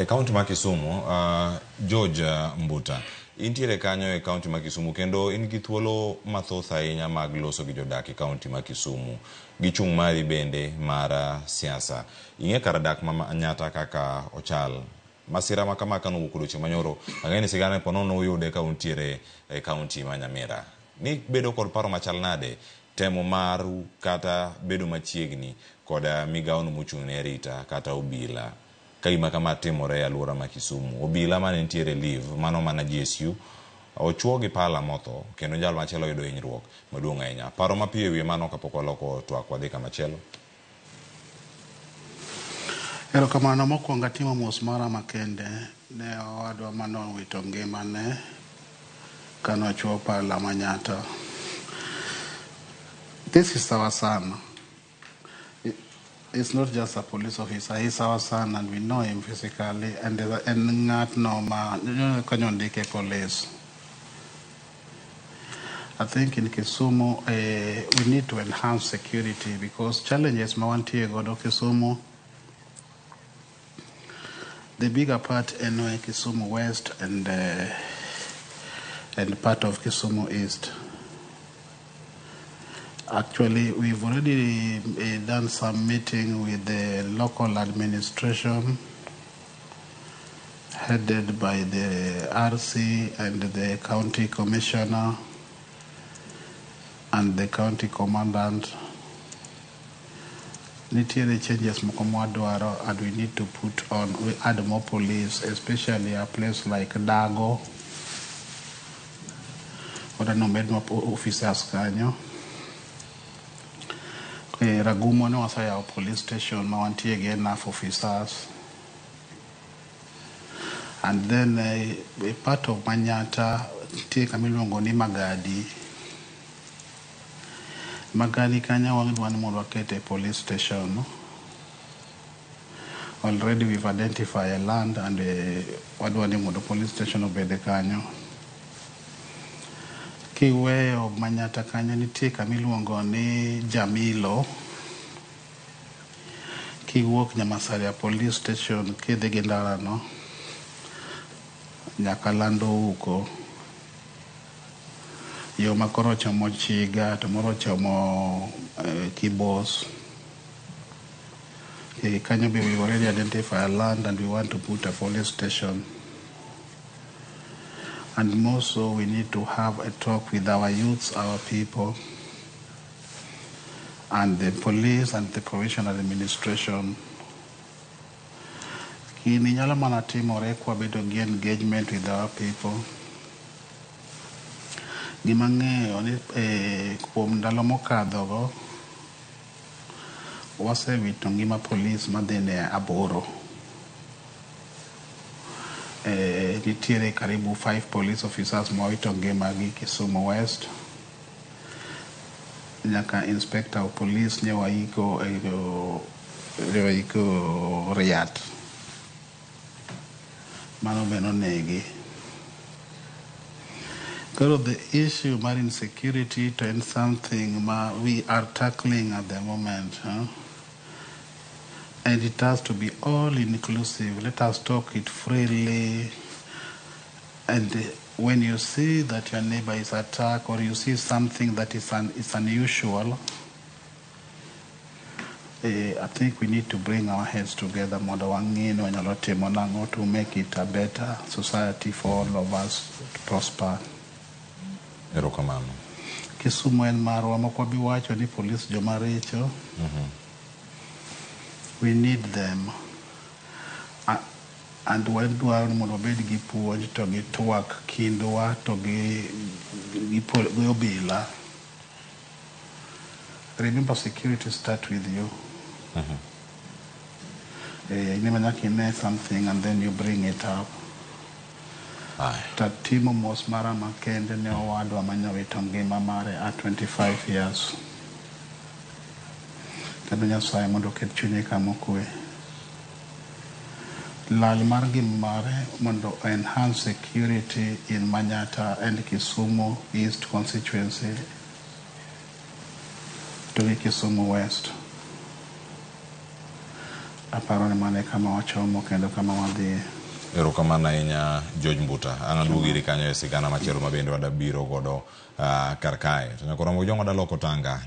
E kaunti ma Kisumu, George Mbuta, intiere kanyo e kaunti ma Kisumu kendo in gi thuolo mathoth ahinya mag loso gi jodak e kaunti ma Kisumu gi chung' mari bende mar siasa. Ing'e kar dak ma Manyatta kaka ochal. Masira ma kama kanowuok odiochieng' manyoro, ang'e ni sigana po nono uyude ka untiere e kaunti ma Nyamira. Ni bedo kod paro machal nade temo maru kata bedo machiegni kod migawono mochung' ne arita kata obila ka gima kama timore e aluora ma Kisumu. Obila mane nitiere leave mano mana GSU ochuo gi pala motho kendo jal machielo oyudo hinyruok maduong' ahinya. Paro mapiyo e wiye mano kapok waloko twak wadhi kamachielo. Erokamano mokwongo atimo mos mara makende ne owadwa manowito ngimane kanochuo pala Manyatta. This is our son. It's not just a police officer, he's our son and we know him physically and en ng'atno ma kanyo ondike police. I think in Kisumu we need to enhance security because challenges ma wantie godo Kisumu, the bigger part en Kisumu West and part of Kisumu East. Actually, we've already done some meeting with the local administration headed by the RC and the county commissioner and the county commandant. Nitiere changes moko mwadwaro and we need to put on, we add more police, especially a place like Dago. Wadwaro med more officers kanyo. Ragumo ne waseyawo police station ma wantie gi enough officers. And then a part of Manyatta nitie kama iluongo ni Magadi. Magadi kanyo wadwa ni mondo wakete police station. Already we've identified a land and wadwa ni mondo police station obed kanyo. Kiweyo Manyatta kanyo nitie kama iluongo ni Jamilo. Kiwuok Nyamasaria police station kidhi gi ndara no nyaka Lando Uko. Yo ma koro ochomo Chiga to moro ochomo Kibos. Kanyo be we've already identified a land and we want to put a police station. And more so we need to have a talk with our youths, our people, and the police and the provincial administration. Gini nyalo mana timore kwabedo gi engagement with our people. Gima ang'eyo ni kuom ndalo mokadho go wasewito ngima police madhi ne 8. Nitiere karibu 5 police officers mowito ngimagi Kisumu West. Nyaka inspector of police ne waiko Riat. Mano be nonegi. Koro the issue mar insecurity to en something ma we are tackling at the moment. Huh? And it has to be all inclusive. Let us talk it freely. And when you see that your neighbor is attacked or you see something that is unusual, I think we need to bring our heads together mondo wang'e ni wanyalo timo nang'o to make it a better society for all of us to prosper. Erokamano. Kisumu en marwa mok wabi wacho ni police joma richo. We need them. And wadwaro ni mondo wabed gi puonj to gi twak kindwa to gi obila. Remember, security start with you. In nyaka ine something and then you bring it up. Tatimo mos mara makende ne owadwa manyowito ngima mare at 25 years. Kendo Nyasaye mondo oket chunye kama okwe. Lal mar ngima mare mondo enhance security in Manyatta and Kisumu East constituency to gi Kisumu West. Aparo ni mano e kama wachomo kendo kama wadhiye. Erokamano ahinya George Mbuta. An aduogo iri kanyo e sigana machielo ma bende wadabiro godo kar kae. To nyaka Ramogi Jong' wadaloko tanga.